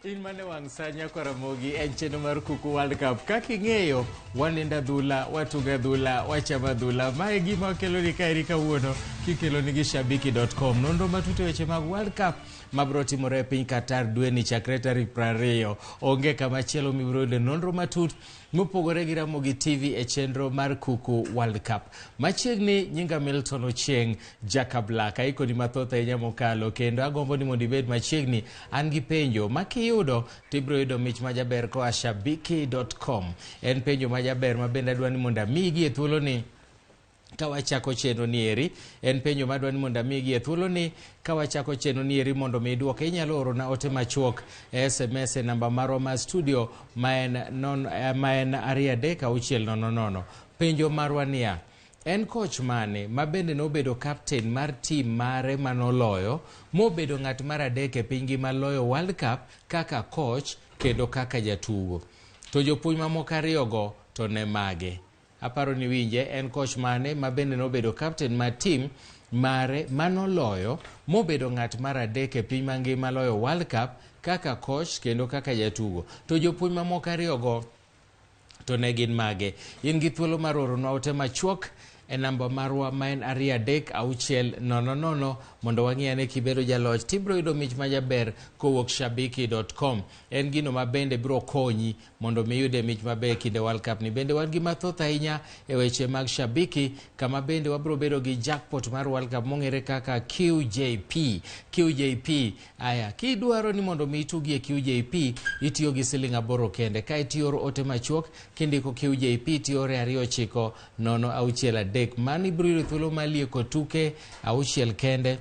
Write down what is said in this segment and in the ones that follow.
In mane wang' sa nyako Ramogi en chenro mar Kuku World Cup. Kaka ing'eyo, wanindo adhula, watugo adhula, wachamo adhula. Mae gima wakeloni kaeri kawuono kikeloni gi shabiki.com. Nonro matut e weche mag World Cup mabiro timore e piny Qatar dweni chakre tarik 20. Onge kama chielo mibiro yude nonro matut mopogore gi Ramogi TV e chenro mar Kuku World Cup. Machiegni nyinga Milton Ochieng Jaka Black. Aikoni mathoth ahinya mokalo kendo agombo ni mondo ibed machiegni. An gi penjo ma kiyudo to ibiro yudo mich ma jaber koa shabiki.com. En penjo ma jaber ma bende adwa ni mondo amiyi gi e thuoloni ka wachako chenro ni eri en penjo madwa ni mondo amigi e thuolo ni ka wachako chenro ni eri mondo mi idwoke inyalo orona ote machuok e sms e namba marwa mar studio ma en non, ma en 23600. Penjo marwa niya, en koch mane ma bende nobedo captain mar team mare manoloyo mobedo ng'at mar adek e piny ngima loyo World Cup kaka coach kendo kaka jatugo? To jopuonj mamoko ariyogo to ne mage? Aparo ni winje, en coach mane ma bende nobedo captain mar team mare manoloyo mobedo ng'at mar adek e piny mangima loyo World Cup kaka coach kendo kaka jatugo? To jopuonj mamoko ariyogo to ne gin mage? In gi thuolo mar oronwa ote machuok e namba marwa ma en 23600 mondo wang'i ane kibedo jaloch tibiro yudo mich ma jaber kowuok shabiki.com. En gino ma bende biro konyi mondo mi iyude mich maber e kinde World Cup ni. Bende wan gi mathoth ahinya e weche mag Shabiki kama bende wabiro bedo gi jackpot mar World Cup mong'ere kaka QJP. QJP. Aya, kidwaro ni mondo mi itugi e QJP, itiyo gi siling 8 kende. Kae tioro ote machuok kindiko QJP tiore 29063. Mano ibiro yudo thuolo mar lieko tuke 6 kende.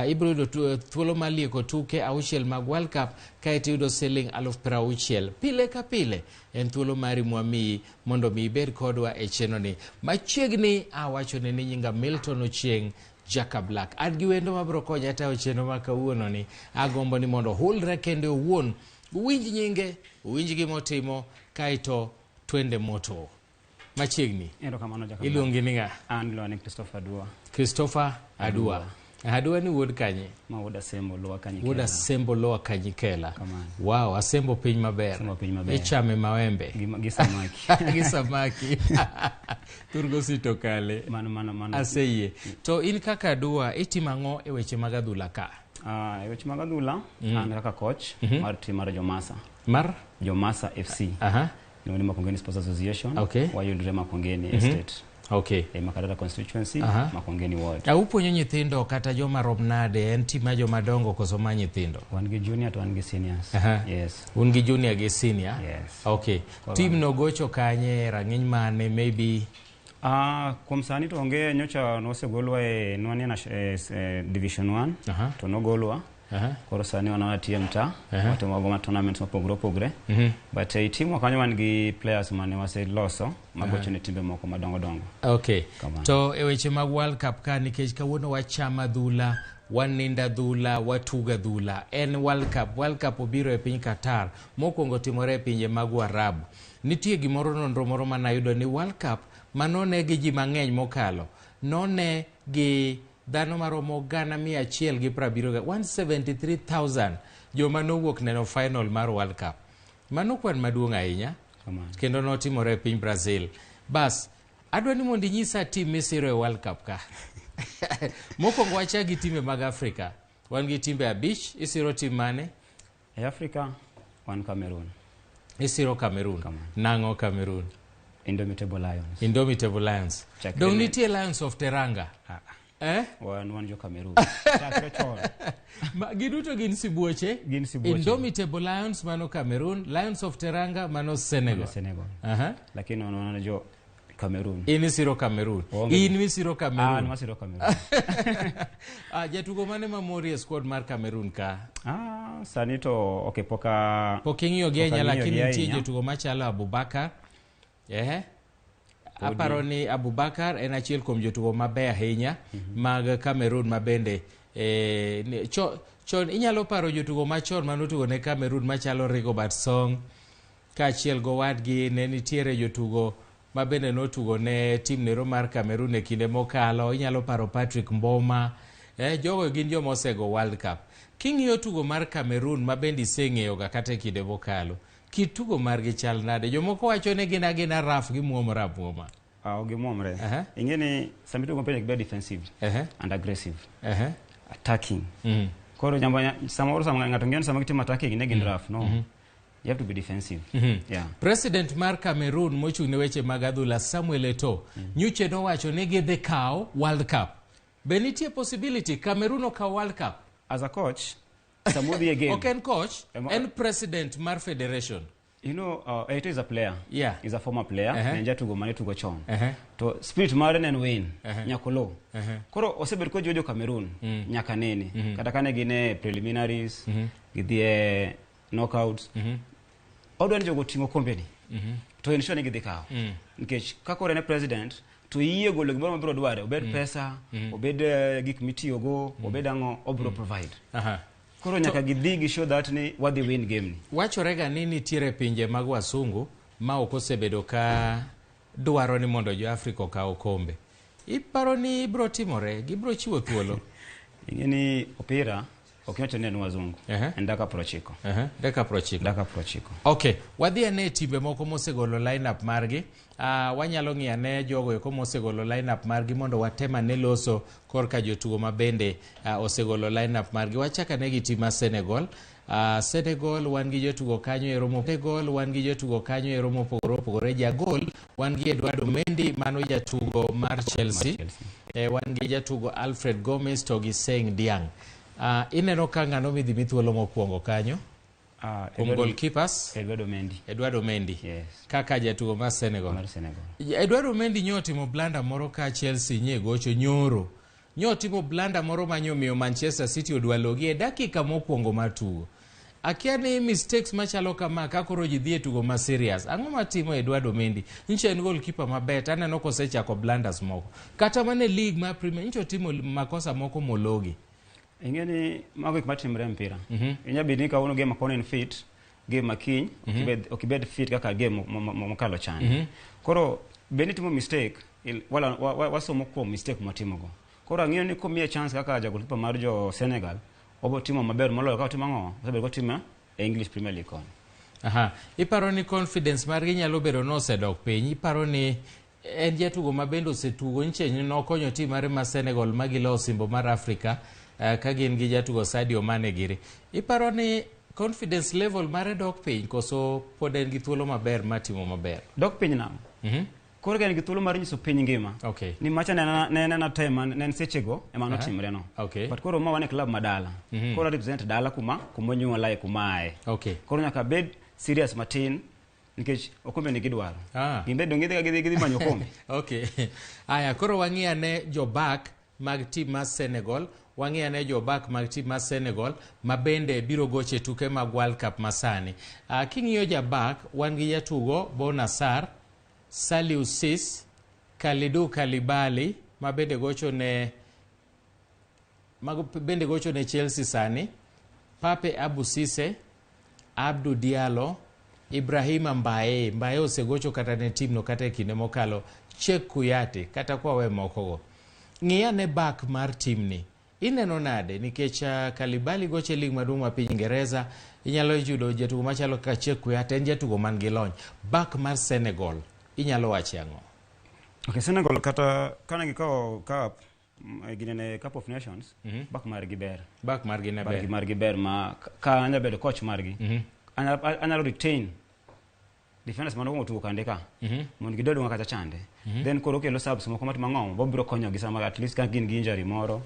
Ibiro yudo thuolo mar lieko tuke 6 mag World Cup kae tiyudo siling 60,000. Pile ka pile en thuolo mari mwamiyi mondo mi ibed kodwa e chenro ni. Machiegni awachone ni nyinga Milton Ochieng Jaka Black. An gi wendo mabiro konya tayo chenro ma kawuono ni. Agombo ni mondo ohulre kende owuon. Uwinj nyinge, uwinj gima otimo, kaeto twende moto. Machiegni. Erokamano Jaka Black. Iluongi ni ng'a? An iluonga ni Christopher Adua. Christopher Adua. Adua ni wuod kanye? Ma wuod Asembo Lower Kanyikela. Wuod Asembo Lower Kanyikela. Kamano. Wow, Asembo piny maber. Asembo piny maber. Ichame mawembe. Gi samaki. Gi samaki. Turgo sito kale. Mano, mano, mano. Aseyie. To in kaka Adua, itimo ang'o e weche mag adhula ka? E weche mag adhula, an kaka coach mar team mar Jomasa. Mar? Jomasa FC. Iluongo ni Makongeni Sports Association. Wayudre Makongeni Estate. E Makadara constituency, Makongeni ward. Upuonjo nyithindo kata joma rom nade? En team ma joma dongo koso ma nyithindo? Wan gi junior to wan gi seniors. Yes. Un gi junior gi senior? Yes. Okay. Team no gocho kanye, rang'iny mane maybe? Kuom sani to onge, nyocha nosegolwa e nwanie e Division 1. To nogolwa. Koro sani wan wana TM ta. Watimo wago ma tournaments mopogore opogore. But e team wa kanyo wan gi players mane waseloso magocho ne timbe moko madongo dongo. Kamano. To e weche mag World Cup ka, nikech kawuono wachamo adhula, wanindo adhula, watugo adhula. En World Cup. World Cup obiro e piny Qatar, mokwongo timore e pinje mag Uarabu. Nitie gimoro, nonro moro manayudo ni World Cup manone gi ji mang'eny mokalo, none gi dhano maromo 170,000, 173,000 joma nowuok neno final mar World Cup. Mano kwan maduong' ahinya. Kamano. Kendo notimore e piny Brazil. Bas, adwa ni mondo inyisa team misiro e World Cup ka. Mokwongo wachak gi timbe mag Afrika. Wan gi timbe 5, isiro team mane? E Afrika wan Cameroon. Isiro Cameroon. Kamano. Nang'o Cameroon? Indomitable Lions. Indomitable Lions. Chakre Dong nitie Lions of Teranga. Eh? Wan jo Cameroon. Chakre chon. Giduto gin sibuoche. Gin sibuoche. Indomitable Lions mano Cameroon, Lions of Teranga mano Senegal. Mano Senegal. Lakini wan jo Cameroon. In isiro Cameroon. Onge. In isiro Cameroon. An wasiro Cameroon. Jatugo mane mamori e squad mar Cameroon ka? Sani to okay, poka Pok ing'iyo gi ahinya, pok ang'iyo lakini gi nitie ahinya. jotugo machalo Abubakar. Podi. Aparo ni Abubakar en achiel kuom jotugo mabeyo ahinya mag Cameroon ma bende, chon inyalo paro jotugo machon mane otugo ne Cameroon machalo Rigobert Song. Kaachiel gowadgi ne nitiere jotugo ma bende notugo ne tim nero mar Cameroon e kinde mokalo. Inyalo paro Patrick Mboma. Jogo gin joma osego World Cup. King'iyo tugo mar Cameroon ma bende iseng'eyoga kata e kinde mokalo, kit tugo margi chal nade? Jomoko wacho ni gin agina raf gimuomore amuoma. Ah, ok gimuomre. Ing'e ni sama itugo mpira nyaka ibed defensive and aggressive. Attacking. Koro nyamba samoro sama ng'ato ng'eyo ni sama gitimo attacking ne gin rough, no. You have to be defensive. Yeah. President mar Cameroon mochung' ne weche mag adhula Samuel Eto'o nyocha nowacho ni gidhi kawo World Cup. Be nitie possibility Cameroon okaw World Cup? As a coach, sama odhi e game. Ok en coach, en president mar federation. Eto'o is a player. He's a former player. Ne en jatugo mane tugo chon. To spirit mare ne en win. Nyaka olo. Koro osebet kojiwo jo Cameroon nyaka nene. Kata kane gin e preliminaries, gidhi e knockouts. Odwa ni jogo oting'o kombe ni. To en sure ni gidhi kawo. Nikech ka koro en e president, to iyie golo gimoro mabiro dware, obed pesa, obed gik mitiyogo, obed ang'o, obiro provide. Koro nyaka gidhi gi show that ni wadhi win game ni. Wachore ga ni nitiere pinje mag wasungu ma ok osebedo ka dwaro ni mondo jo Afrika okaw okombe. Iparo ni ibro timore? Gibro chiwo thuolo? Ing'e ni opira ok iwacho ni en wazungu. En dakika 90. Dakika 90. Dakika 90. Okay, wadhi ane timbe moko mosegolo lineup margi. Wanyalo ng'iyo ane jogo eko mosegolo lineup margi mondo watem ane loso korka jotugo ma bende osegolo lineup margi. Wachak ane gi tim mar Senegal. Senegal wan gi jotugo kanyo ero Senegal wan gi jotugo kanyo ero mopogore opogore. Jagol wan gi Eduardo Mendy, mano jatugo mar Chelsea. Wan gi jatugo Alfred Gomez to gi Seng Diang. Ineno ka ng'ano midhi mi thuolo mokwongo kanyo? Kuom goalkeepers? Eduardo Mendy. Eduardo Mendy. Yes. Kaka jatugo mar Senegal. Mar Senegal. Eduardo Mendy nyo otimo blunder moro ka Chelsea nye gocho nyoro. Nyo otimo blunder moro ma nyo miyo Manchester City odwa logi e dakika mokwongo mar tugo. Akia ni mistakes machalo kama ka koro ji dhi e tugo ma serious. Ang'o matimo Eduardo Mendy? Nyicha en goalkeeper maber, to aneno kosechako blunders moko. Kata mana e league mar Premier, nyicha otimo makosa moko mologi. Ing'e ni mago gik matimre e mpira. Inyalo bedo ni kawuono game ma kawuono en fit, game ma kiny ok ibed fit kaka game mokalo chande. Koro bed ni itimo mistake, wala wasomo kuom mistake mwatimogo. Koro ang'eyo ni komiye chance kaka ja goalkeeper mar jo Senegal, obo timo maber moloyo ka otimo ang'o? Osebedo kotimo e English Premier League koni. Iparo ni confidence margi nyalo bedo ni osedok piny? Iparo ni en jatugo ma bende osetugo nyiche nokonyo tim mare mar Senegal ma gilo osimbo mar Afrika, ka gin gi jatugo Sadio Mane giri. Iparo ni confidence level mare dok piny koso pod en gi thuolo maber mar timo maber? Dok piny nang'o? Koro en gi thuolo mar nyiso piny ngima. Ni macha ne en time ne en sechego ema notimre no. But koro ma wan e club ma dala. Koro represent dala kuma onyuolae, kuma ae. Koro nyaka bed serious matin nikech okombe ni gidwaro. Gimbe dong gidhi gidhi gidhi manyo okombe. Aya, koro wang'i ane jobak mag tim mar Senegal. Wang'i ane jobak mag tim mar Senegal ma bende biro goche tuke mag World Cup masani. King'iyo jabak, wan gi jatugo Bouna Sarr, Saliou Ciss, Kalidou Koulibaly ma bende gocho ne, mago bende gocho ne Chelsea sani, Pape Abou Cissé, Abdou Diallo, Ibrahima Mbaye. Mbaye osegocho kata ne tim no kata e kinde mokalo, Cheikh Kouyaté kata kwa we mokogo. Ng'i ane back mar tim ni. Ineno nade nikech Koulibaly gocho e league maduong' ma piny Ingereza, inyalo yudo jatugo machalo kaka Cheikh Kouyaté, en jatugo man gi lony. Back mar Senegal inyalo wache ang'o? Okay, Senegal kata kane gikawo cup, ginene Cup of Nations, back margi ber. Back margi ne ber. Back margi ber ma ka anyalo bedo coach margi. Anyalo retain defenders mane okuongo tugo kande ka. Mondo gidod kacha chande. Then koro okelo subs moko matimo ang'o, bobiro konyogi sama at least ka gin gi injury moro.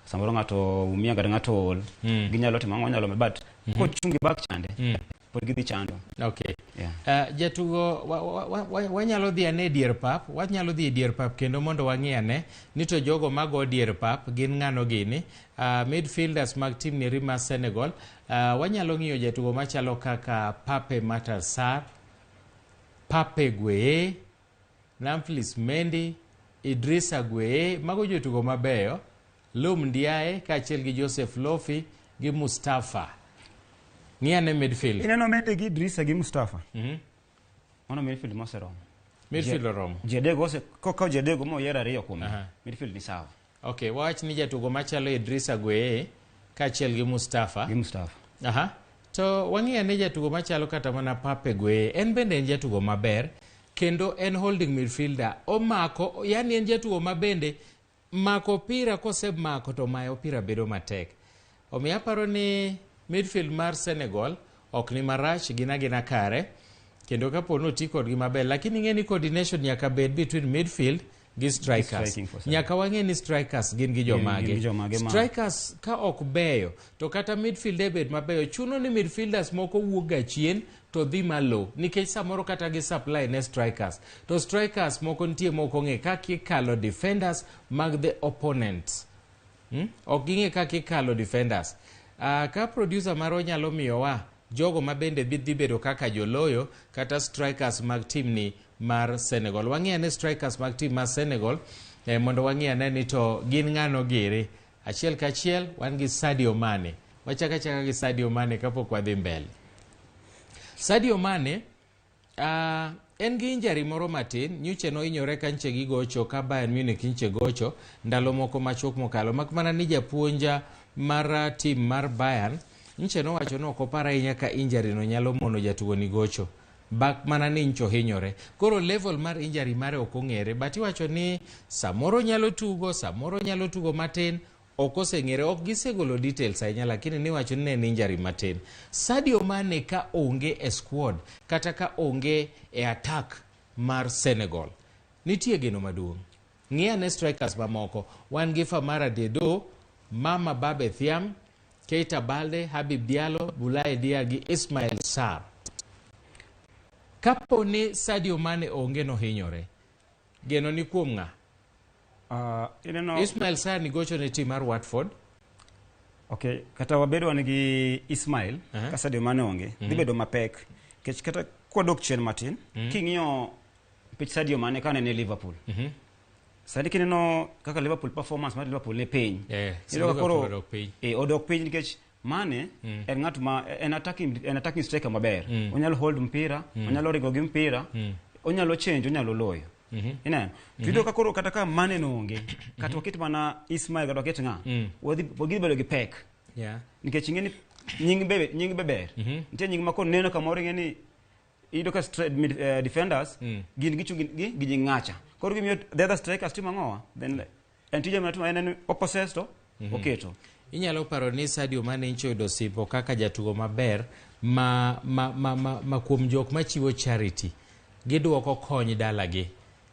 Samoro ng'ato umia kata ng'ato ol. Ginyalo timo ang'o, nyalo but kochung gi back chande, pod gidhi chando. Jatugo, wanyalo dhi ane e dier pap, wanyalo dhi e dier pap kendo mondo wang'i ane ni to jogo mago dier pap gin ng'ano gini. Midfielders mag tim neri mar Senegal, wanyalo ng'iyo jatugo machalo kaka Pape Matar Sarr, Pape Gueye, Namplis Mendy, Idrissa Gueye, mago jotugo mabeyo, Loum Ndiaye kaachiel gi Joseph Lofi gi Mustafa. Ng'i ane midfield. Ineno Mendy gi Idrissa gi Mustafa. Mano midfield moseromo. Midfield oromo. Ji adek ose kokaw ji adek moyier ariyo kuom midfield ni sawa. Okay, wawach ni jatugo machalo Idrissa Gueye kaachiel gi Mustafa. Gi Mustafa. Aha. To wang'i ane jatugo machalo kata mana Pape Gueye. En bende en jatugo maber kendo en holding midfielder. Omako, yani en jatugo ma bende mako opira kosemako to mayo opira bedo matek. Omiyo aparo ni midfield mar Senegal ok ni marach, gin agina kare kendo kapo ni oti kodgi maber, lakini ing'e ni coordination nyaka bed between midfield gi strikers. Striking force. Nyaka wang'e ni strikers gin gi jomage. Gin gi jomage ma- Strikers ka ok beyo to kata midfield e bed mabeyo, chuno ni midfielders moko wuok ga chien to dhi malo nikech samoro kata gi supply ne strikers to strikers moko nitie mok ong'e kaka ikalo defenders mag the opponents. Ok ging'e kaka ikalo defenders. Ka producer marwa nyalo miyowa jogo ma bende dhi bedo kaka joloyo kata strikers mag team ni mar Senegal. Wang'i ane strikers mag team mar Senegal mondo wang'i ane ni to gin ng'ano giri. Achiel kachiel wan gi Sadio Mane. Wachaka achaka gi Sadio Mane kapok wadhi mbele. Sadio Mane en gi injury moro matin, nyocha nohinyore ka nche gigocho ka Bayern Munich nche gocho ndalo moko machuok mokalo. Mak mana ni japuonja mar team mar Bayern nche nowacho ni ok opar ahinya ka injury no nyalo mono jatugo ni gocho. Bak mana ni ncho hinyore. Koro level mar injury mare ok ong'ere, but iwacho ni samoro nyalo tugo, samoro nyalo tugo matin, ok oseng'ere, ok gisegolo details ahinya, lakini niwacho ni ne en injury matin. Sadio Mane ka onge e squad kata ka onge e attack mar Senegal, nitie geno maduong'. Ng'i ane strikers mamoko. Wan gi Famara Diédhiou, Mama Babe Thiam, Keita Balde, Habib Diallo, Boulaye Dia gi Ismail Sarr. Kapo ni Sadio Mane onge nohinyore, geno ni kuom ng'a? Ineno Ismail Sarr ni gocho ne team mar Watford. Okay, kata wabedo wan gi Ismail ka Sadio Mane onge, dhi bedo mapek. Nikech kata kwadok chien matin, king'iyo pich Sadio Mane ka ne Liverpool. Sani kineno kaka Liverpool performance mar Liverpool ni piny. Iyudo ka Liverpool koro odok piny. Odok piny nikech Mane en ng'at ma en attacking striker maber. Onyalo hold mpira, onyalo ringo gi mpira, onyalo change, onyalo loyo. Ineno? To iyudo ka koro kata ka Mane no onge, kata waket mana Ismail kata waket ng'a, wadhi bedo gi pek. Nikech ing'e ni nying be ber. Nitie nying ma koneno kamoro ing'e ni iyudo ka defenders gin gichung' gi nying ng'acha. Koro gimiyo the other strikers timo ang'owa? Then en tije mana timo en en opossess to oketo. Inyalo paro ni Sadio Mane ncho yudo sipo kaka jatugo maber ma kuom jok machiwo charity. Giduoko kony dalagi.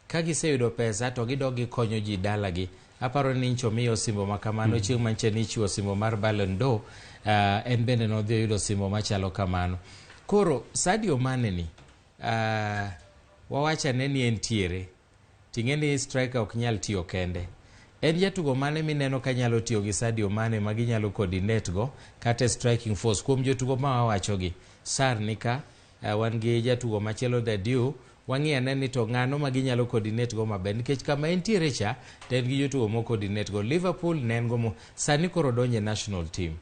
Ka giseyudo pesa to gidok gikonyo ji dalagi. Aparo ni ncho miyo osimbo ma kamano, chieng' manche ni ichiwo osimbo mar Ballon d'Or, en bende nodhi oyudo osimbo machalo kamano. Koro Sadio Mane ni, wawachane ni entiere, ting'e ni striker ok nyal tiyo kende. En jatugo mane mineno ka nyalo tiyo gi Sadio Mane ma ginyalo coordinate go kata striking force kuom jotugo ma wawachogi? Sarr ni ka, wan gi jatugo machielo Diédhiou, wang'i ane ni to ng'ano ma ginyalo coordinate go maber nikech kama entiere cha to en gi jotugo mo coordinate go. Liverpool ne en go mo, sani koro donje national team.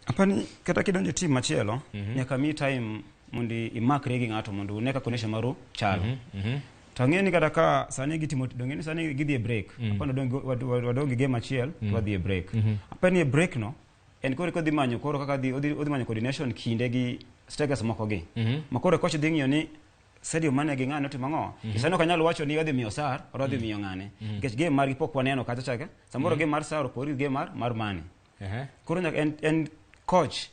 Apani kata kidonjo team machielo, nyaka mi time mondo imakri gi ng'ato mondo une ka connection maru chalo. To ang'eyo ni kata ka sani gitimo, dong'e ni sani gidhi e break. Apani wadong' gi game achiel, to wadhi e break. Apani e break no, en koro kodhi manyo koro kaka odhi manyo coordination kinde gi strikers moko gi. Ma koro coach dhi ng'iyo ni Sadio Mane gi ng'ane otimo ang'o? Sani ok anyal wacho ni odhi miyo Sarr, or odhi miyo ng'ane. Nikech game margi pok waneno kacha chake. Samoro game mar Sarr opogore gi game mar Mane. Koro nyaka en coach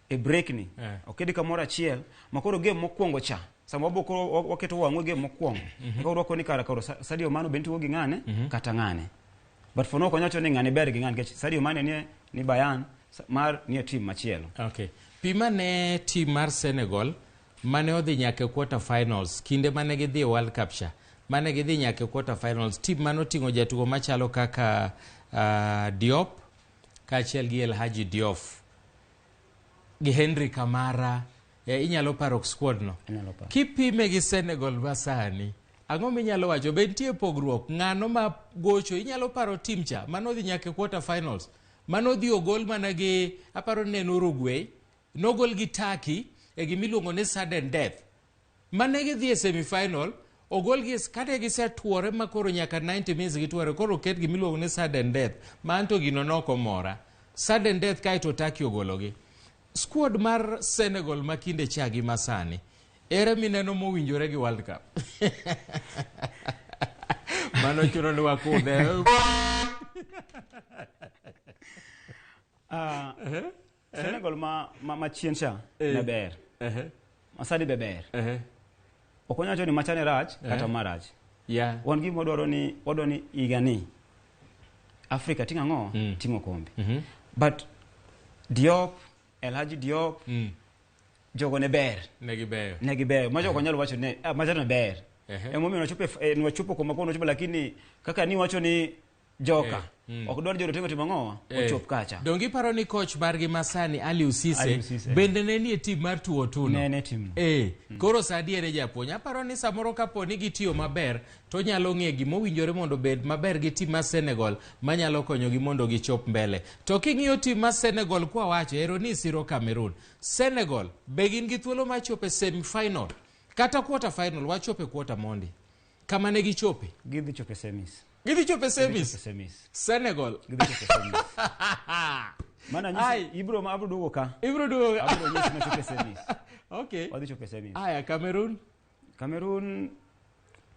e break ni. Okedi kamoro achiel, ma koro game mokwongo cha. Sama wabo koro waketo wang'wa game mokwongo. Koro warwako ni kara koro Sadio Mane bende tugo gi ng'ane, kata ng'ane. But for now ok wanyal wacho ni ng'ane ber gi ng'ane nikech Sadio Mane ni Bayern mar ni e team machielo. Okay. Pima ne team mar Senegal mane odhi nyaka e quarter finals kinde mane gidhi e World Cup cha. Mane gidhi nyaka e quarter finals, team mane oting'o jatugo machalo kaka Diop kaachiel gi El Hadji Diouf gi Henry Kamara. Inyalo paro squad no. Inyalo paro. Kipime gi Senegal masani, ang'o minyalo wacho? Be nitie pogruok? Ng'ano ma gocho? Inyalo paro team cha mane odhi nyaka e quarter finals, mane odhi ogol mana gi, aparo ni ne en Uruguay, nogol gi Turkey e gimiluongo ni sudden death. Mane gidhi e semifinal, ogolgi kata gisetuore ma koro nyaka 90 minutes gituore, koro oket gimiluongo ni sudden death, ma anto gino nok omora. Sudden death kaeto Turkey ogologi. Squad mar Senegal ma kinde cha gi masani, ere mineno mowinjore gi World Cup? Mano chuno ni wakudhe. Senegal ma chien cha ne ber. Masani be ber. Ok wanyal wacho ni macha ne rach kata ma rach. Wan gima wadwaro ni wadwaro ni higa ni Africa ting'o ang'o? Ting'o kombe. But Diop, El Hadji Diop, jogo ne ber. Ne gibeyo. Ne gibeyo. Macha ok wanyal wacho ni macha ne ber. Emomiyo nwachopo kuma koro nwachopo, lakini kaka ni wacho ni joka ok dwar jorotenge timo ang'o ochop kacha. Donge iparo ni coach margi masani Aliou Cisse Aliou Cisse. bende ne nie team mar tuo tuno? Ne en e team no. Koro sa adier e japuonj. Aparo ni samoro kapo ni gitiyo maber to onyalo ng'e gimowinjore mondo obed maber gi team mar Senegal manyalo konyogi mondo gichop mbele. To king'iyo team mar Senegal kwa wacho ero ni siro Cameroon. Senegal be gin gi thuolo mar chopo e semi-final kata quarter final, wachopo e quarter mondi. Kama ne gichope? Gidhi chopo e semis. Gidhi chopo e Gidhi semis? chopo e semis. Senegal. Gidhi chopo e semis. Mana Ai. nyisi ibro ma abro duogo ka. Ibro duogo. Abro nyisi nochopo e semis. Okay. Wadhi chopo e semis. Aya, Cameroon. Cameroon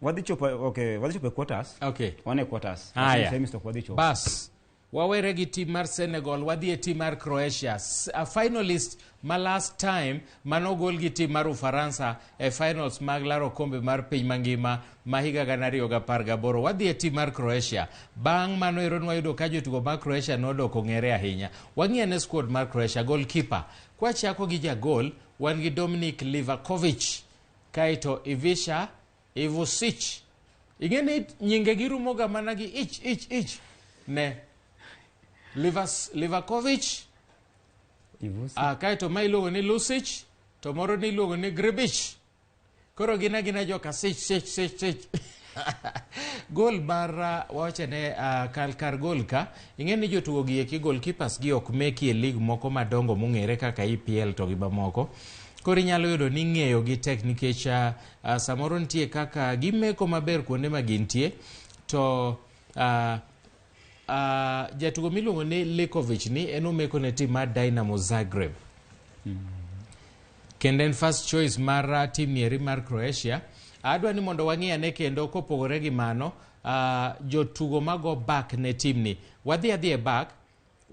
wadhi chopo, okay, wadhi chopo e quarters. Okay. Wan e quarters. Aya. Semis to ok wadhi chopo. Bas. Wawere gi team mar Senegal, wadhi e team mar Croatia. A finalist ma last time manogol gi team mar Ufaransa e finals mag laro kombe mar piny mangima ma higa 2018. Wadhi e team mar Croatia. Bang' mano ero nwayudo ka jotugo mag Croatia nodok ong'ere ahinya. Wang'i ane squad mar Croatia, goalkeeper. Kwachako gi jagol, wan gi Dominik Livakovic, kaeto Ivica Ivusic. Ing'e ni nyinge girumoga mana gi ich ich ich. Ne. Livakovic, Ivusic. Kaeto ma iluongo ni Lusic, to moro ni iluongo ni Gribic. Koro gin agina joka sich sich sich sich. Gol mar wawache ne kar gol ka, ing'e ni jotugo gi eki goalkeepers gi ok meki e league moko madongo mong'ere kaka EPL to gi mamoko. Koro inyalo yudo ni ng'eyo gi tek nikech samoro nitie kaka gimeko maber kuonde ma gintie to jatugo miluongo ni Likovic ni en omeko ne team mar Dinamo Zagreb. Kendo en first choice mar team nieri mar Croatia. Adwa ni mondo wang'i ane kendo kopogore gi mano, jotugo mago back ne team ni. Wadhi adhi e back,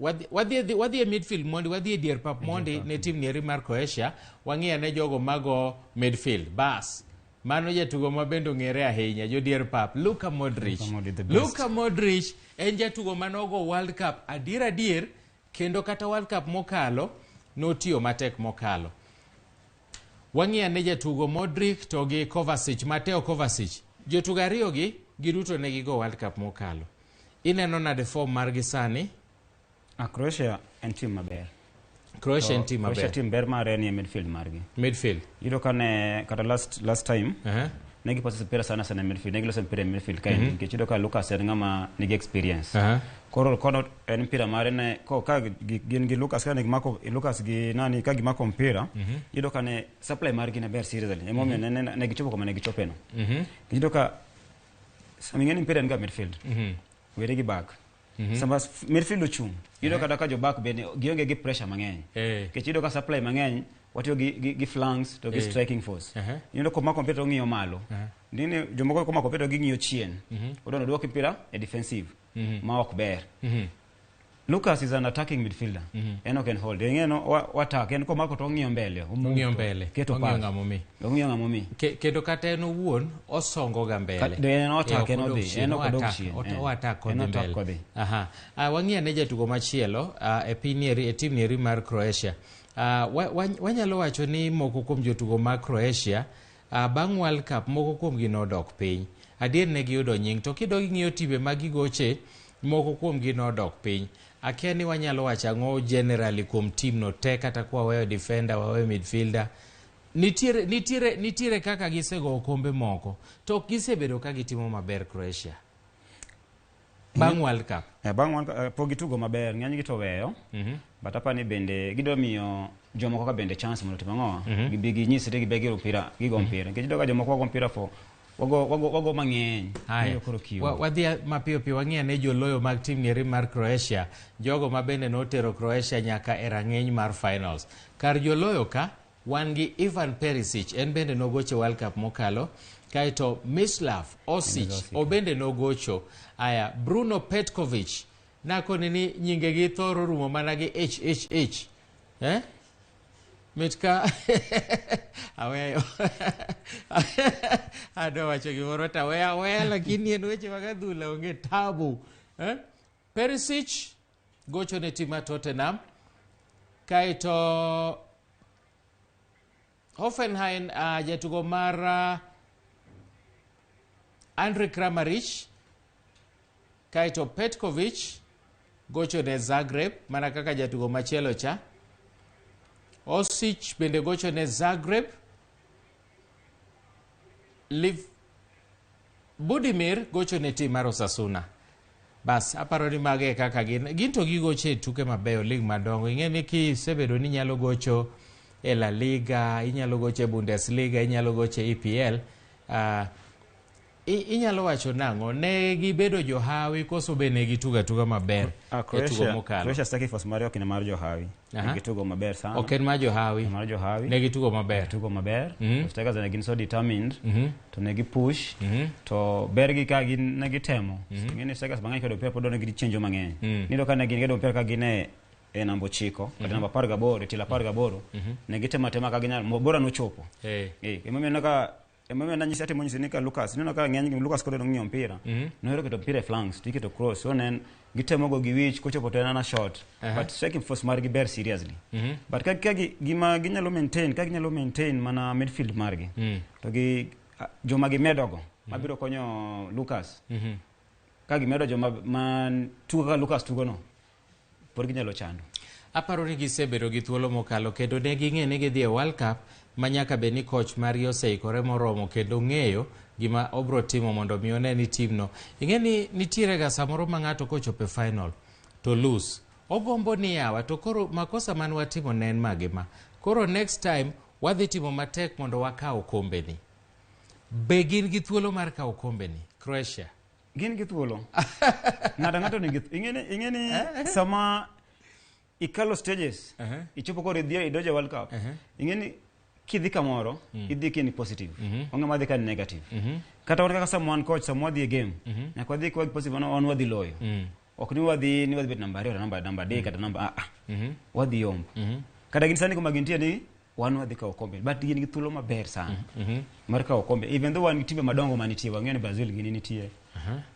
wadhi e midfield mondi, wadhi e dier pap mondi ne team nieri mar Croatia, wang'i ane jogo mago midfield. Bas, mano jatugo ma bende ong'ere ahinya, jodier pap, Luka Modric. Luka Modric, the best. Luka Modric en jatugo manogo World Cup adier adier, kendo kata World Cup mokalo, notiyo matek mokalo. Wang'i ane jatugo Modric to gi Kovacic, Mateo Kovacic. Jotugo ariyo gi, giduto ne gigo World Cup mokalo. Ineno nade form margi sani? Croatia en team maber. Croatia en team Croatia maber. team ber mare ni e midfield margi. Midfield. Iyudo ka ne kata last time ne gipossess mpira sana sana e midfield, ne giloso mpira e midfield kaendi nikech iyudo ka Lucas en ng'ama nigi experience. Koro kono en mpira mare ne ko ka gin gi Lucas ka ne gimako Lucas gi nani ka gimako mpira, iyudo ka ne supply margi ne ber seriously. Emomiyo ne gichopo kama ne gichope no. Iyudo ka sama ing'e ni mpira en ga midfield. Were gi back. Sama midfield ochung', iyudo kata ka jo back bende gionge gi pressure mang'eny. Nikech iyudo ka supply mang'eny watiyo gi flanks to gi striking force. Iyudo komako mpira to ong'iyo malo. Nini jomoko komako mpira to ging'iyo chien. Odwa duok mpira e defensive. Ma ok ber. Lucas is an attacking midfielder. En ok en hold. Ing'e no wa attack en komako to ong'iyo mbele. Ong'iyo mbele. Keto Ong'iyo pass. ng'ama omi. Ong'iyo ng'ama omi. Kendo kata en owuon osongo ga mbele. En o attack, en Ok odog odhi, chien, en ok o odog attack, chien, eh. o attack En kodhi o attack mbele. kodhi. Aha. Wang'i ane jatugo machielo, e piny nieri, e team nieri mar Croatia. Wanyalo wacho ni moko kuom jotugo mag Croatia, bang' World Cup moko kuomgi nodok piny. Adier ne giyudo nying, to kidok ing'iyo timbe ma gigoche, moko kuomgi nodok piny. Akia ni wanyalo wacho ang'o generally kuom team no te, kata kwa waweyo defender, waweyo midfielder. Nitiere kaka gisego okombe moko, to ok gisebedo ka gitimo maber Croatia. Bang' World Cup. Bang' World Cup pok gitugo maber, ng'enygi to oweyo. But apani bende gidwa miyo jomoko ka bende chance mondo otim ang'owa? Gibi ginyisre gibi gigo mpira, gigo mpira. Nikech iyudo ka jomoko wago mpira for wago wago wago mang'eny. Haya, Miyo koro kiu. Wadhi mapiyo piyo wang'i ane joloyo mag tim nieri mar Croatia, jogo ma bende notero Croatia nyaka e rang'iny mar finals. Kar joloyo ka, wan gi Ivan Perisic, en bende nogocho e World Cup mokalo, kaeto Mislav Orsic, obende nogocho. Aya, Bruno Petkovic, nakoni ni nyingegi thoro rumo mana gi HHH. Eh? Mit ka aweyo. Adwa wacho gimoro to aweyo aweya lakini en weche mag adhula onge tabu. Eh? Perisic gocho ne tim mar Tottenham. Kaeto Hoffenheim jatugo mar Andre Kramaric. Kaeto Petkovic gocho ne Zagreb mana kaka jatugo machielo cha. Orsic bende gocho ne Zagreb. Liv Budimir gocho ne tim mar Osasuna. Bas, aparo ni mago e kaka gin. Gin to gigocho e tuke mabeyo, lig madongo. Ing'e ni kisebedo ni inyalo gocho e La Liga, inyalo gocho e Bundesliga, inyalo gocho e EPL. Inyalo wacho nang'o? Ne gibedo johawi koso be ne gitugo atuga maber e tugo mokalo? Croatia striking force mare ok en mar johawi. Ne gitugo maber sana. Ok en mar johawi. Mar johawi. Ne gitugo maber. Gitugo maber. Strikers ne gin so determined. To ne gipush. To bergi ka gin ne gitemo. Ing'e ni strikers mang'eny koyudo mpira pod ne gichenjo mang'eny. Niyudo ka ne gin giyudo mpira ka gin e namba 9 kata namba 18, e tielo 18. Ne gitemo atema ka ginyalo, bora nochopo. Emomiyo ineno ka emomiyo nanyisi atimo nyisi ni ka Lucas, ineno ka ng'eny Lucas koro ng'iyo mpira. Nohero keto mpira e flanks, to iketo cross. So ne en gitemo go gi wich kochopo to en ana shot. But striking force margi ber seriously. But ka gi, gima ginyalo maintain, ka ginyalo maintain mana midfield margi. To gi joma gimedogo, mabiro konyo Lucas. Ka gimedo joma ma tugo kaka Lucas tugo no, pod ginyalo chando. Aparo ni gisebedo gi thuolo mokalo kendo ne ging'e ni gidhi e World Cup ma nyaka bed ni coach margi oseikore moromo kendo ng'eyo gima obro timo mondo mi one ni timno. Ing'e ni nitiere ga samoro ma ng'ato kochopo e final to lose. Ogombo ni yawa to koro makosa man watimo ne en mage ma. Koro next time wadhi timo matek mondo wakaw okombe ni. Be gin gi thuolo mar kawo okombe ni? Croatia. Gin gi thuolo. Ng'ato ang'ato nigi ing'e ni sama ikalo stages, ichopo koro idhi idonjo e World Cup. Ing'e ni kidhi kamoro, idhi ka in positive. Onge madhi ka in negative. Kata wan kaka sama wan coach, sama wadhi e game, nyaka wadhi ka wan positive, wan wadhi loyo. Ok ni wadhi ni wadhi bet namba 2 kata namba 3 kata namba a. Wadhi yombo. Kata gin sani kuma gintie ni wan wadhi kawo okombe, but gin gi thuolo maber sana mar kawo okombe. Even though wan gi timbe madongo manitie, wang'eyo ni Brazil gini nitie.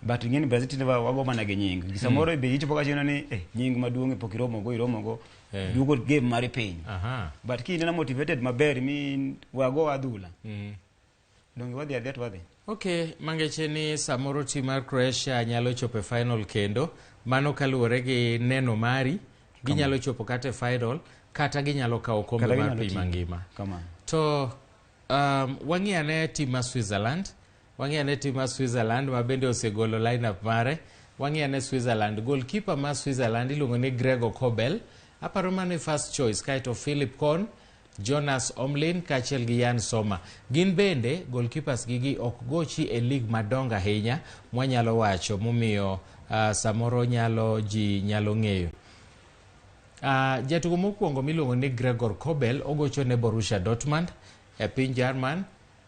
But ing'e ni Brazil tinde wago mana gi nying. Gi samoro be ichopo kacha ineno ni nying maduong' pok iromogo, iromogo, duogo game mari piny. But ki ineno motivated maber mi wago adhula. Donge wadhi adhiya to wadhi. Okay, mangeche ni samoro tim mar Croatia nyalo chopo e final kendo. Mano kaluwore gi neno mari, ginyalo chopo kata e final, kata ginyalo kawo okombe Kata mar ginyalo piny tiyo. mangima. Kamano. To wang'i ane tim mar Switzerland. Wang'i ane tim mar Switzerland ma bende osegolo lineup mare. Wang'i ane Switzerland. Goalkeeper mar Switzerland iluongo ni Gregor Kobel. Aparo mano e first choice, kaeto Philip Kohn, Jonas Omlin kaachiel gi Yann Sommer. Gin bende goalkeepers gigi ok gochi e league madongo ahinya mwanyalo wacho momiyo samoro nyalo ji nyalo ng'eyo. Jatugo mokwongo miluongo ni Gregor Kobel ogocho ne Borussia Dortmund e piny Jerman.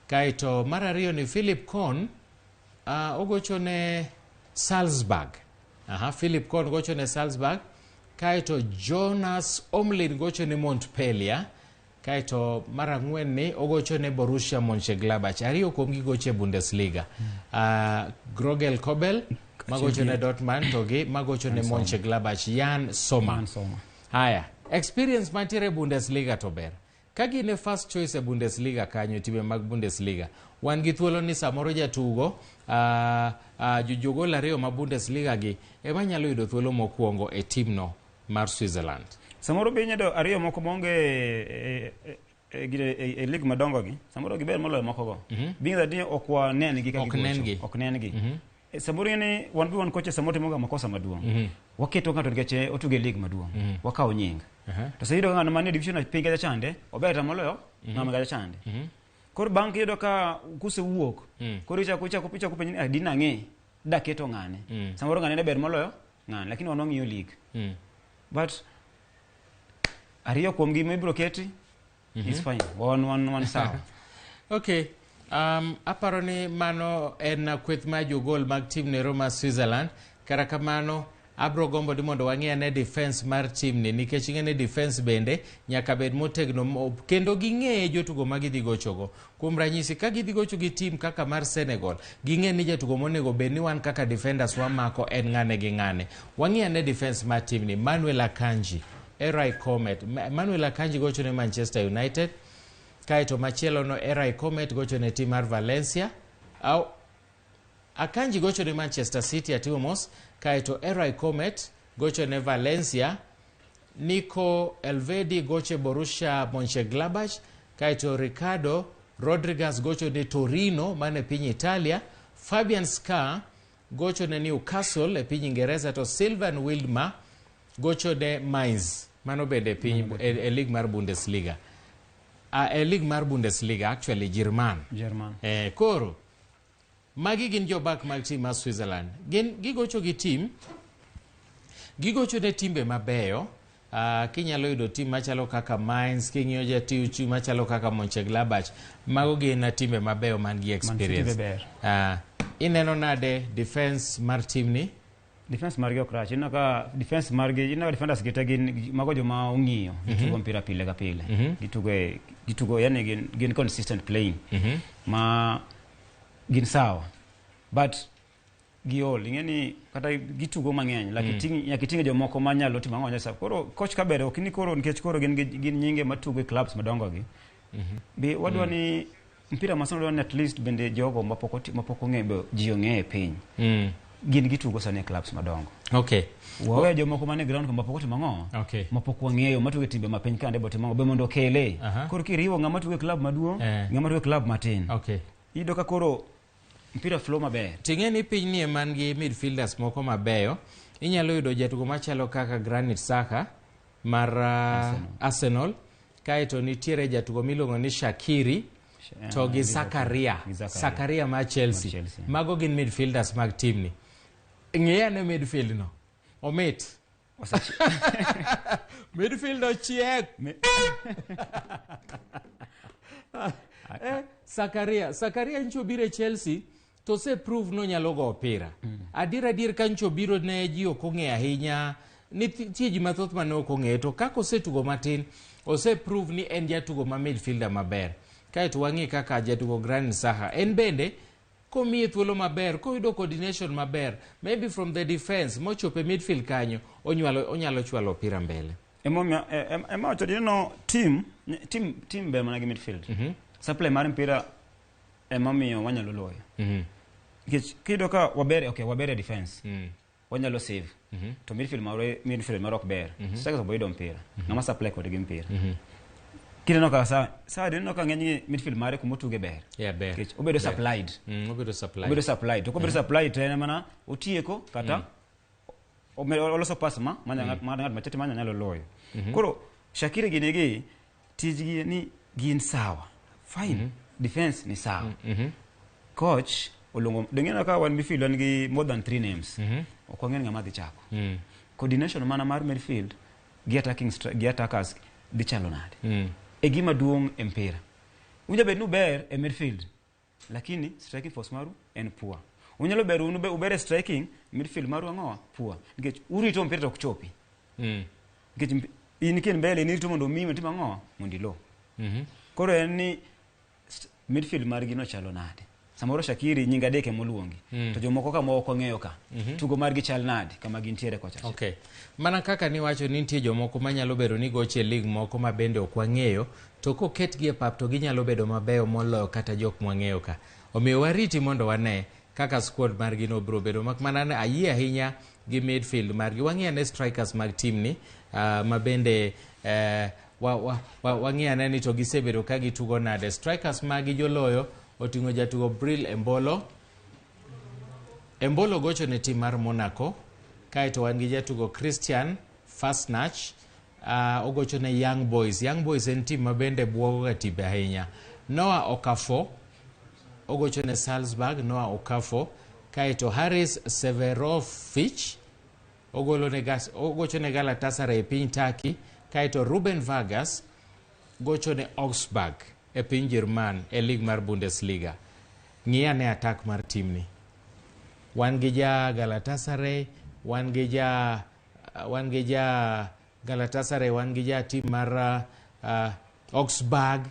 Kaeto mar ariyo ni Philip Kohn ogocho ne Salzburg. Philip Kohn gocho ne Salzburg. Kaeto Jonas Omlin gocho ne Montpellier. Kaeto mar ang'wen ni ogocho ne Borussia Mönchengladbach. Ariyo kuom gi gocho e Bundesliga. Gregor Kobel magocho ne Dortmund to gi magocho ne Mönchengladbach Yann Sommer. Yann Sommer. Haya, experience mantiere e Bundesliga to ber. Ka gin e first choice e Bundesliga kanyo, e time mag Bundesliga, wan gi thuolo ni samoro jatugo, jogol ariyo ma Bundesliga gi ema nyalo yudo thuolo mokwongo e timno mar Switzerland. Samoro be inyalo ariyo moko maonge e league madongo gi, samoro giber moloyo moko go. Being that ni ok wanen gi ka Ok gigocho. nen gi. Ok nen gi. Samoro ni wan be wan kocha samoro timoga makosa maduong'. Waketo ng'ato nikech otugo e league maduong'. Wakawo nying. To sa yudo ka ng'ano manie division piny kacha chande, ober ta moloyo ng'ama kacha chande. Koro bang' kiyudo ka kusewuok, koro ichako ichako ichako penjo ni "Ah, dina ng'e daketo ng'ane. Samoro ng'ane ne ber moloyo ng'ane, lakini wan wang'iyo league. But ariyo kuom gi mibiro keti is fine. Wan sawa. Okay. Aparo ni mano en kweth mar jogol mag tim nero mar Switzerland. Kata kamano, abro gombo ni mondo wang'i ane defense mar tim ni nikech ing'e ni defense bende nyaka bed motegno kendo ging'e jotugo ma gidhi gochogo. Kuom ranyisi, ka gidhi gocho gi tim kaka mar Senegal, ging'e ni jatugo monego bed ni wan kaka defenders wamako en ng'ane gi ng'ane. Wang'i ane defense mar tim ni, Manuel Akanji, Eray Comet. Manuel Akanji gocho ne Manchester United. Kaeto machielo no Eray Comet gocho ne tim mar Valencia. Au, Akanji gocho ne Manchester City atimo mos, kaeto Eray Comet gocho ne Valencia. Nico Elvedi gocho e Borussia Mönchengladbach, kaeto Ricardo Rodriguez gocho ne Torino mane piny Italia. Fabian Schär gocho ne Newcastle e piny Ingereza, to Silvan Widmer gocho ne Mainz mano bende e piny e league mar Bundesliga. E league mar Bundesliga actually German. German. Koro magi gin jobak mag tim mar Switzerland. Gin gigocho gi tim, gigocho ne timbe mabeyo. Kinyalo yudo tim machalo kaka Mainz, king'iyo jatiu machalo kaka Mönchengladbach, mago gin timbe mabeyo man gi experience. Ber. Ineno nade defense mar tim ni? Defense margi ok rach. Ineno ka defense margi, ineno ka defenders gi te gin mago joma ong'iyo. Gitugo mpira pile ka pile. Gitugo e, gitugo yani gin consistent playing. Ma gin sawa. But giol, ing'e ni kata gitugo mang'eny, lakini nyaka iting' jomoko manyalo timo ang'o nyasa. Koro coach ka ber ok ni koro nikech koro gin gin nyinge matugo e clubs madongo gi. Be wadwa ni mpira masani wadwa ni at least bende jogo mapok ong'e be ji ong'e e piny. Gin gitugo sani e clubs madongo. Wawe jomoko mane ground ka mapok otimo ang'o? Mapok wang'eyo matugo e timbe ma piny kande botimo ang'o be mondo okele. Koro kiriwo ng'ama tugo e club maduong', ng'ama tugo e club matin. Iyudo ka koro mpira flow maber. Ting'e ni piny ni man gi midfielders moko mabeyo. Inyalo yudo jatugo machalo kaka Granit Xhaka mar Arsenal. Kaeto nitiere jatugo miluongo ni Shaqiri to gi Zakaria. Gi Zakaria. Zakaria mar Chelsea. Mar Chelsea. Mago gin midfielders mag team ni. Ng'i ane midfield no. Omit. Midfield ochiek. Zakaria ncho biro e Chelsea to ose prove no nyalo go opira. Adier adier ka ncho biro ne ji ok ong'eyo ahinya, nitie ji mathoth mane ok ong'eyo, to kaka osetugo matin, ose prove ni en jatugo ma midfielder maber. Kaeto wang'i kaka jatugo Granit Xhaka, en bende komiye thuolo maber, koyudo coordination maber, maybe from the defense mochopo e midfield kanyo, onyalo chwalo opira mbele. Emomiyo ema wacho ni no team ber mana gi midfield. Supply mar mpira emomiyo wanyalo loyo. Nikech kiyudo ka waber, okay, waber e defense. Wanyalo save. To midfield mar ok ber. Strikers ok yudo mpira. Ng'ama supply kodgi mpira. Kineno ka sa ineno ka ng'eny midfield mare kuma otuge ber. Yeah, ber. Nikech obedo Ber. supplied. Obedo supplied. Obedo supplied. To kobedo supplied to en mana otieko kata oloso pass ma ng'at machete ma nyalo loyo. Koro Shaqiri gini gi tijgi ni gin sawa. Fine. Defense ni sawa. Coach oluongo dong'e ka wan midfield wan gi more than 3 names. Ok wang'eyo ng'ama dhi chako. Coordination mana mar midfield gi attacking gi attackers dhi chalo nade. E gima duong' e mpira. Unyalo bedo ni uber e midfield, lakini striking force maru en poor. Unyalo ber un uber e striking, midfield maru ang'owa poor. Nikech urito mpira to ok chopi. Nikech in kin mbele in irito mondo omiyi otim ang'owa mondo ilo. Koro en ni midfield margi no chalo nade. Samoro Shaqiri nying adek ema oluongi. To jomoko ka moko ong'eyo ka. Tugo margi chal nade kama gintiere kocha. Okay. Mana kaka niwacho ni nitie jomoko manyalo bedo ni goche league moko ma bende ok wang'eyo, to koketgi e pap to ginyalo bedo mabeyo moloyo kata jok mwang'eyo ka. Omiyo wariti mondo wane kaka squad margi no biro bedo. Mak mana ni ayie ahinya gi midfield margi. Wang'i ane strikers mag team ni, ma bende wang'i ane ni to gisebedo ka gitugo nade. Strikers magi joloyo oting'o jatugo Breel Embolo. Embolo gocho ne tim mar Monaco, kaeto wan gi jatugo Christian Fasnach, ogocho ne Young Boys. Young Boys en tim ma bende buogo ga timbe ahinya. Noah Okafor ogocho ne Salzburg, Noah Okafor, kaeto Haris Severovic ogocho ne Galatasaray e piny Turkey, kaeto Ruben Vargas gocho ne Augsburg e piny Jerman e lig mar Bundesliga. Ng'i ane attack mar timni. Wan gi ja Galatasaray, wan gi ja Galatasaray, wan gi ja tim mar Augsburg,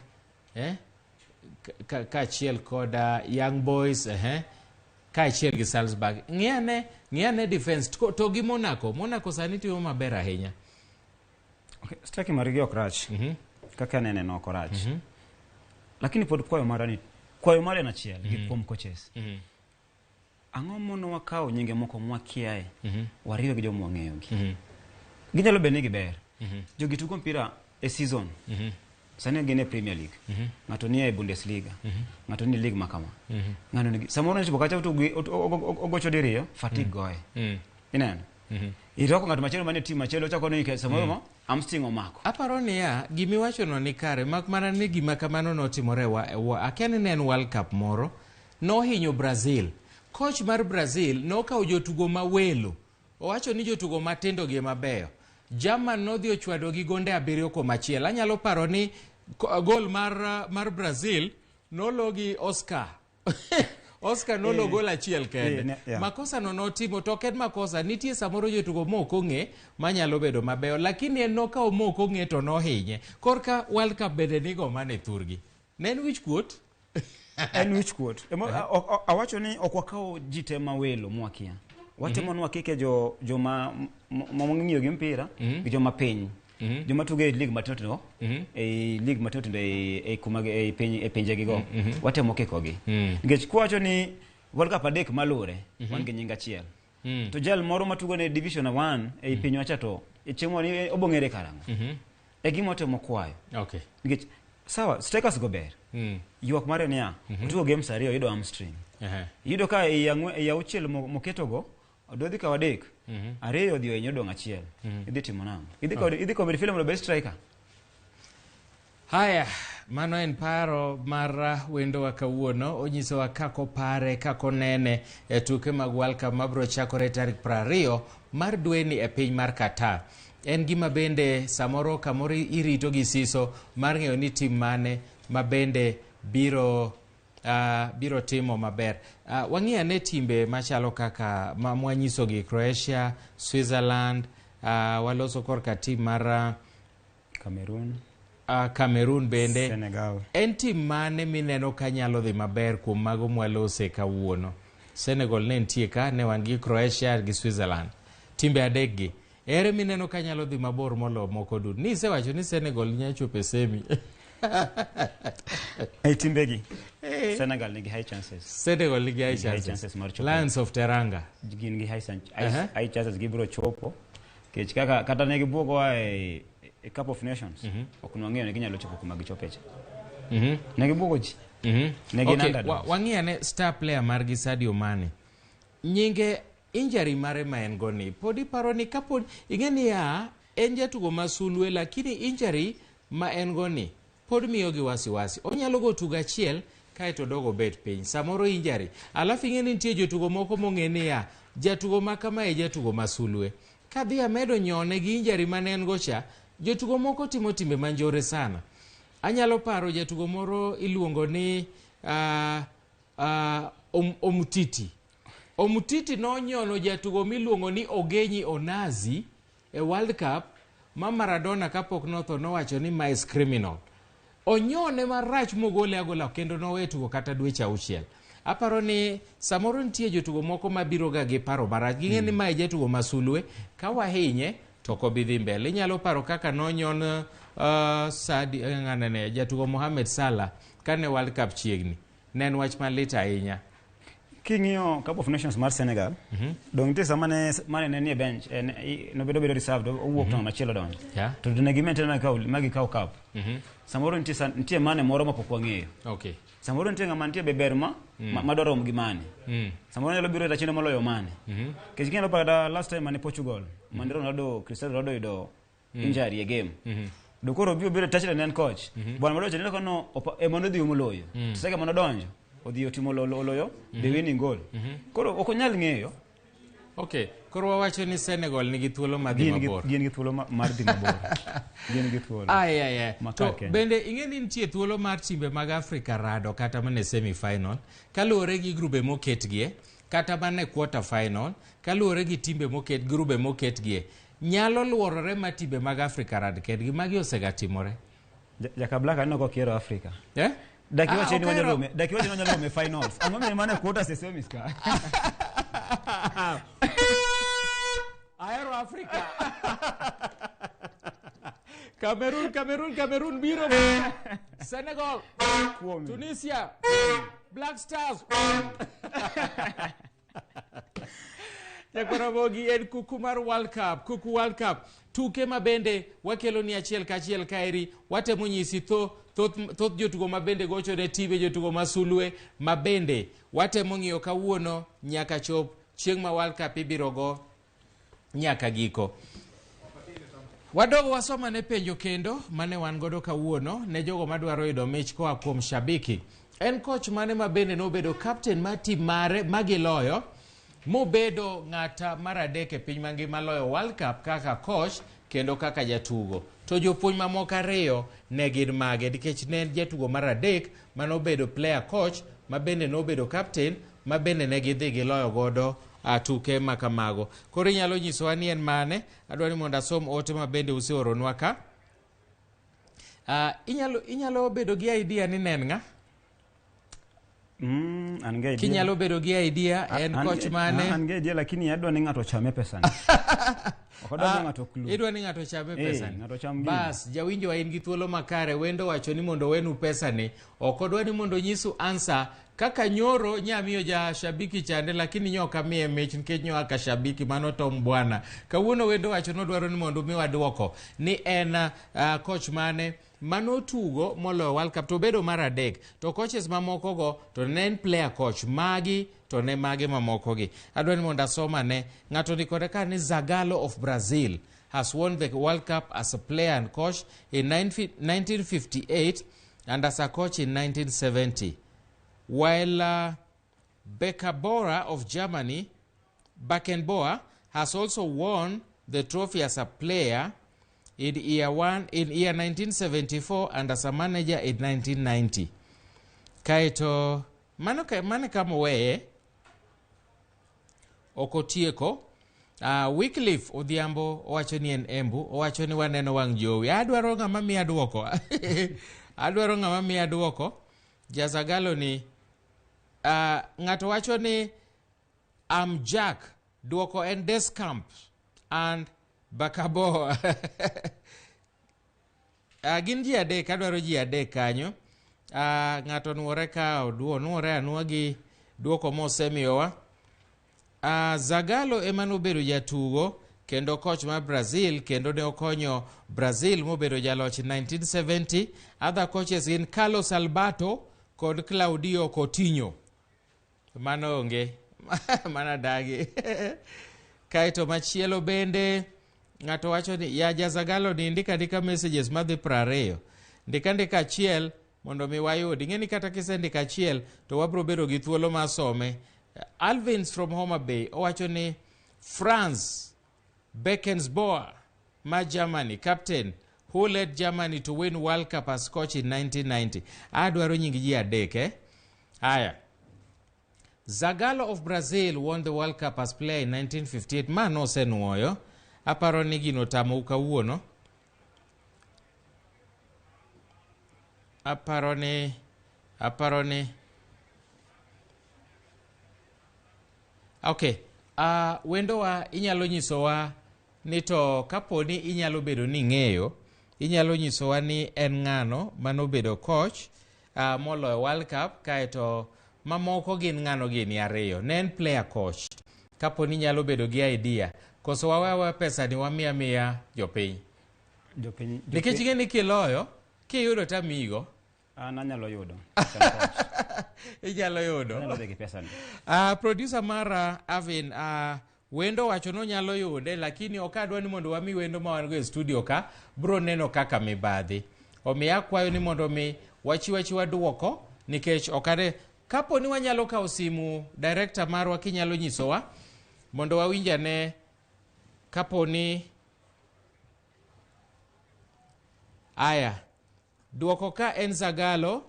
kaachiel kod Young Boys, kaachiel gi Salzburg. Ng'i ane defense to gi Monaco. Monaco sani timo maber ahinya. Okay, striking margi ok rach. Kaka anene no ok rach. Lakini pod kwayo mara ni kwayo mara en achiel gi kuom coaches. Ang'o mono wakawo nyinge moko mwakiaye wariwe gi joma wang'eyogi. Ginyalo bedo ni giber. Jogi tugo mpira e season. Sani gin e Premier League. Ng'ato ni e Bundesliga. Ng'ato ni e league makama. Ng'ano nigi samoro nochopo kacha to ogocho diriyo, fatigue goye. Ineno? Irwako ng'at machielo manie team machielo ochako ni samoro mo hamstring omako. Aparo niya, gimiwachono ni kare, mak mana ni gima kamano notimore akia ni ne en World Cup moro, nohinyo Brazil. Coach mar Brazil nokawo jotugo mawelo. Owacho ni jotugo matindo gi mabeyo. German nodhi ochwado gi gonde 7-1. Anyalo paro ni gol mar Brazil nolo gi Oscar. Oscar nolo gol achiel kende. Makosa no notimo, to ok en makosa. Nitie samoro jotugo mok ong'e manyalo bedo mabeyo, lakini en nokawo mok ong'e to nohinye. Korka World Cup bende nigo mane thurgi. Ne en wich kuot? En wich kuot. Awacho ni ok wakaw ji te mawelo mwakia. Watemo ni wakike joma mong'iyo gi mpira gi joma piny. Joma tugo e league matindo tindo, e league matindo tindo e kuma e piny e pinje gigo. Watemo kikogi. Nikech kwacho ni World Cup 3 malure, wan gi nying achiel. To jal moro matugo ne Division 1 e pinywa cha to e chieng' moro ni obong'ere karang'o. E gima watemo kwayo. Okay. Nikech sawa, strikers go ber. Ywak mare niya, otugo games 2 oyudo hamstring. Iyudo ka ei 6 moketogo, odhi kawo 3. 2 odhi ohinyo odong' 1. Idhi timo nang'o? Idhi kawo midfielder mondo obed striker. Haya, mano en paro mar wendowa kawuono. Onyisowa kaka opare, kaka onene e tuke mag World Cup mabiro chakore tarik 20 mar dweni e piny mar Qatar. En gima bende samoro kamoro irito gi siso mar ng'eyo ni tim mane ma bende biro timo maber. Wang'i ane timbe machalo kaka mwanyisogi Croatia, Switzerland, waloso korka tim mar Cameroon. Cameroon bende. Senegal. En tim mane mineno ka nyalo dhi maber kuom mago mwalose kawuono? Senegal ne nitie ka, ne wan gi Croatia gi Switzerland. Timbe adek gi. Ere mineno ka nyalo dhi mabor molo moko duto? Ni isewacho ni Senegal nyalo chopo e semi. E timbegi. Senegal nigi high chances. Senegal nigi high chances. Lions of Teranga. Gin gi high chances gibiro chopo. Kech kaka kata ne gibuogowa e Cup of Nations. Ok nwang'eyo ni ginyalo chopo kuma gichope cha. Ne gibuogo ji. Ne gin underdogs. Wang'i ane star player margi Sadio Mane. Nyinge injury mare ma en go ni. Pod iparo ni kapod ing'e niya en jatugo ma sulwe, lakini injury ma en go ni pod miyo gi wasiwasi. Onyalo go tugo achiel kaeto dogo bet piny. Samoro injury. Alafu ing'e ni nitie jotugo moko mong'e niya jatugo ma kama e jatugo ma sulwe. Kadhi amedo nyone gi injury mane en go cha, jotugo moko timo timbe manjore sana. Anyalo paro jatugo moro iluongo ni Omtiti. Omtiti nonyono jatugo miluongo ni Ogenyi Onazi e World Cup ma Maradona kapok notho nowacho ni ma is criminal. Onyone marach mogole agola kendo nowe tugo kata dweche 6. Aparo ni samoro nitie jotugo moko mabiro ga gi paro marach. Ging'e ni mae jatugo ma sulwe, ka wahinye to ok obi dhi mbele. Inyalo paro kaka nonyon Sadi ng'anene jatugo Mohamed Salah kane World Cup chiegni. Ne en wach malit ahinya. King'iyo Cup of Nations mar Senegal, dong nitie sama ne mane ne nie bench, nobedo bedo reserved, owuok to machielo donjo. To ne gi maintain ma gikaw cup. Samoro nitie nitie Mane moro mapok wang'eyo. Samoro nitie ng'ama nitie be ber ma ma dwa rom gi Mane. Samoro nyalo biro e tachiende moloyo Mane. Nikech kinyalo paro kata last time mane Portugal, mane Ronaldo, Cristiano Ronaldo oyudo injury e game. Do koro obiro biro touchline ne en coach. Bwana Madocho neno kano ema nodhi moloyo. To sega manodonjo odhi otimo oloyo the winning goal. Koro ok onyal ng'eyo. Okay, koro wawacho ni Senegal nigi thuolo mar dhi mabor. Gin gi thuolo mar dhi mabor. Gin gi thuolo. Ai, ai, ai. To bende ing'e ni nitie thuolo mar timbe mag Afrika rado kata mana e semi final kaluwore gi grube moketgie, kata mana e quarter final kaluwore gi timbe moket grube moketgie nyalo luorore ma timbe mag Afrika rad kendgi. Magi osegatimore. Jaka Black aneno ka okiero Afrika. Eh? Daki wacho ni wanyalo rome, daki wacho ni wanyalo rome finals. Ang'o miyo mana quarters e semis ka? Ahero Afrika. Cameroon, Cameroon, Cameroon biro. Senegal, Kuomi. Tunisia, Black Stars. Nyakwaramogi en kuku mar World Cup, kuku World Cup. Tuke ma bende wakelo ni achiel kachiel kaeri, watemo nyisi thoth jotugo ma bende gocho ne timbe jotugo ma sulwe ma bende watemo ng'iyo kawuono nyaka chop chieng' ma World Cup ibiro go nyaka giko. Wadogo wasomane penjo kendo mane wan godo kawuono ne jogo madwaro yudo mich koa kuom Shabiki. En coach mane ma bende nobedo captain mar team mare magiloyo mobedo ng'ata mar adek e piny mangima loyo World Cup kaka coach kendo kaka jatugo. To jopuonj mamoko ariyo ne gin mage nikech ne en jatugo mar adek manobedo player coach ma bende nobedo captain ma bende ne gidhi giloyo godo tuke ma kamago. Koro inyalo nyisowa ni en mane? Adwa ni mondo asom ote ma bende useoronwa ka. Inyalo bedo gi idea ni ne en ng'a? An gi idea. Kinyalo bedo gi idea en coach mane? An gi idea lakini adwa ni ng'ato ochame pesani. Ok adwa ni ng'ato clue. Idwa ni ng'ato ochame pesani? Ng'ato ocham gini. Bas, jawinjo in gi thuolo makare, wendo wacho ni mondo wenu pesani. Ok odwa ni mondo nyisu answer kaka nyoro nyamiyo ja shabiki chande lakini nyo ok amiye mich nikech nyo aka shabiki mano Tom Bwana. Kawuono wendo wacho nodwaro ni mondo umiwa duoko ni en coach mane manotugo moloyo World Cup to obedo mar adek to coaches mamoko go to ne en player coach magi to ne mage mamoko gi. Adwa ni mondo asomane ng'ato ndikore ka ni Zagallo of Brazil has won the World Cup as a player and coach in 1958 and as a coach in 1970, while Beckenbauer of Germany, Beckenbauer has also won the trophy as a player in year one, in year 1974 and as a manager in 1990. Kaeto mano mano kama oweye ok otieko. Wycliffe Odhiambo owacho ni en Embu, owacho ni waneno wang' jowi. Adwaro ng'ama miya duoko. Adwaro ng'ama miya duoko. Jazagalo ni ng'ato wacho ni I'm Jack. Duoko en Deschamps and Beckenbauer. Gin ji adek, adwaro ji adek kanyo. Ng'ato nuore ka oduo, nuore anua gi duoko mosemiyowa. Zagallo ema nobedo jatugo kendo coach mar Brazil kendo ne okonyo Brazil mobedo jaloch 1970. Other coaches gin Carlos Alberto kod Claudio Coutinho. Mano onge. Mano adagi. Kaeto machielo bende ng'ato wacho ni ya Jazagalo ni ndika andika messages madhi 20. Ndika andika achiel mondo mi wayud. Ing'e ni kata kisendiko achiel to wabro bedo gi thuolo mar some. Alvins from Homa Bay owacho ni Franz Beckenbauer ma Germany captain who led Germany to win World Cup as coach in 1990. Adwaro nying ji adek eh? Haya. Zagallo of Brazil won the World Cup as player in 1958. Ma nosenuoyo. Aparo ni gino tamou kawuono. Aparo ni Okay. Wendowa inyalo nyisowa ni to kaponi inyalo bedo ni ing'eyo, inyalo nyisowa ni en ng'ano manobedo coach moloyo World Cup kaeto Mamoko gin ng'ano gini ariyo. Ne en player coach. Kapo ni nyalo bedo gi idea. Koso wawe aweya pesa ni wamiya miya jopiny. Jopiny Nikech ing'e ni kiloyo, kiyudo tamigo. An anyalo yudo. Inyalo yudo. Anyalo dhi gi pesa ni. Producer mara Avin, wendo wacho ni onyalo yude, lakini ok adwa ni mondo wami wendo ma wan go e studio ka bro neno kaka mibadhi. Omiyo akwayo ni mondo mi wachiw achiwa duoko nikech ok ane kapo ni wanyalo kawo simu director marwa kinyalo nyisowa mondo wawinj ane kapo ni aya duoko ka en Zagallo,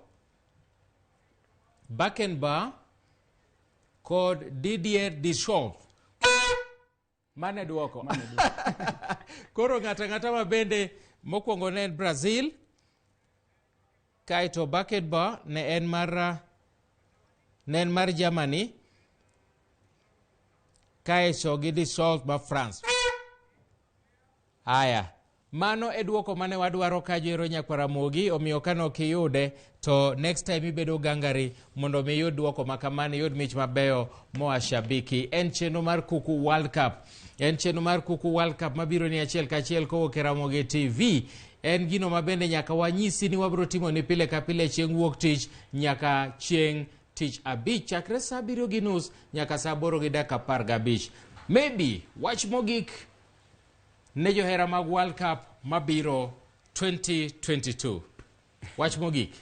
Beckenbauer kod Didier Deschamps. Mane duoko. Koro ng'ato ang'ata ma bende mokwongo ne en Brazil, kaeto Beckenbauer ne en mar Germany, kaeto gi Deschamps ma France. Aya, mano e duoko mane wadwaro ka joero nyakwar Ramogi, omiyo kane ok iyude to next time ibedo gangari mondo mi iyud duoko ma kamano, iyud mich mabeyo moa Shabiki. En chenro mar Kuku World Cup. En chenro mar Kuku World Cup mabiro ni achiel kachiel kowuok e Ramogi TV. En gino ma bende nyaka wanyisi ni wabiro timo ni pile ka pile chieng' wuok tich nyaka chieng' tich abich chakre saa 7:30 nyaka saa 8:15. Maybe wach mogik ne johera mag World Cup mabiro 2022. Wach mogik.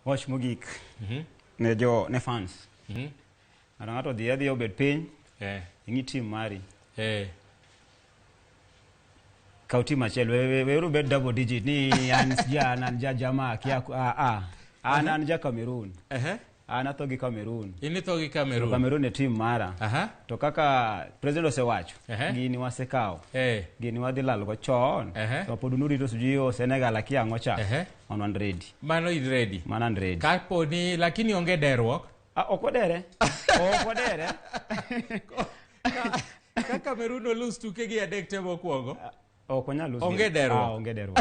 Wach mogik. Ne jo ne fans. Ng'ato ng'ato odhi adhiya obed piny. Ing'i team mari. Kaw team achiel, weuru bed double digit ni an sija an ja jamaa kia a a. An ja Cameroon. An atho gi Cameroon. In itho gi Cameroon. To Cameroon e team mara. To kaka president osewacho, gini wasekawo. Gini wadhi lal go chon. To pod unurito sijui o Senegal akia ang'o cha. Wan wan ready. Mano in ready. Mano an ready. Kapo ni lakini onge derruok. Ok wadere. Ok wadere. Ka Cameroon olose tuke gi adek te mokwongo. Ok wanyal lose. Onge derruok. Onge derruok.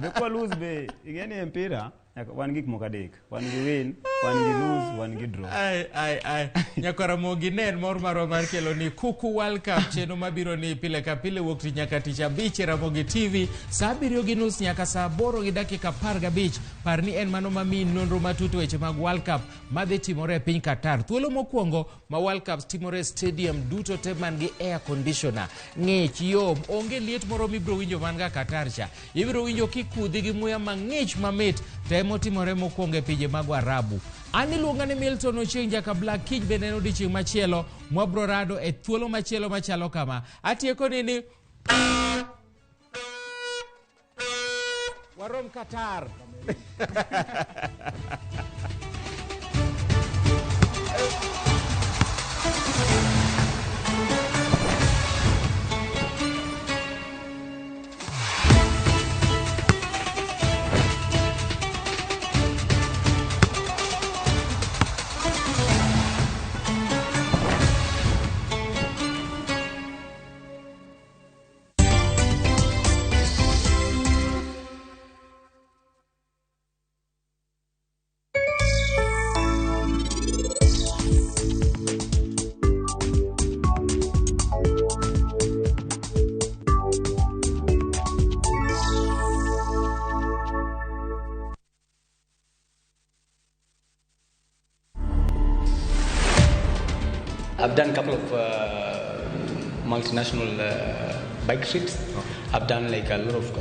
Be kwa lose be ing'e ni e mpira nyaka wan gik moko adek. Wan gi win, wan gi lose, wan gi draw. Ai, ai, ai. Nyakwar Ramogi ne en mor marwa mar kelo ni Kuku World Cup chenro mabiro ni pile ka pile wuok tich nyaka tich abich e Ramogi TV saa 7:30 nyaka saa 8:15. Par ni en mano mamiyi nonro matut weche mag World Cup madhi timore e piny Qatar. Thuolo mokwongo ma World Cup timore e stadium duto te man gi air conditioner. Ng'ich yom, onge liet moro mibiro winjo man ga Qatar cha. Ibiro winjo kikudhi gi muya mang'ich mamit to emotimore mokwongo e pinje mag Arabu. An iluonga ni Milton Ochieng' Jaka Black kiny bende en odiochieng' machielo mwabro rado e thuolo machielo machalo kama. Atieko ni ni warom Qatar. I've done a couple of multinational bike trips. I've done like a lot of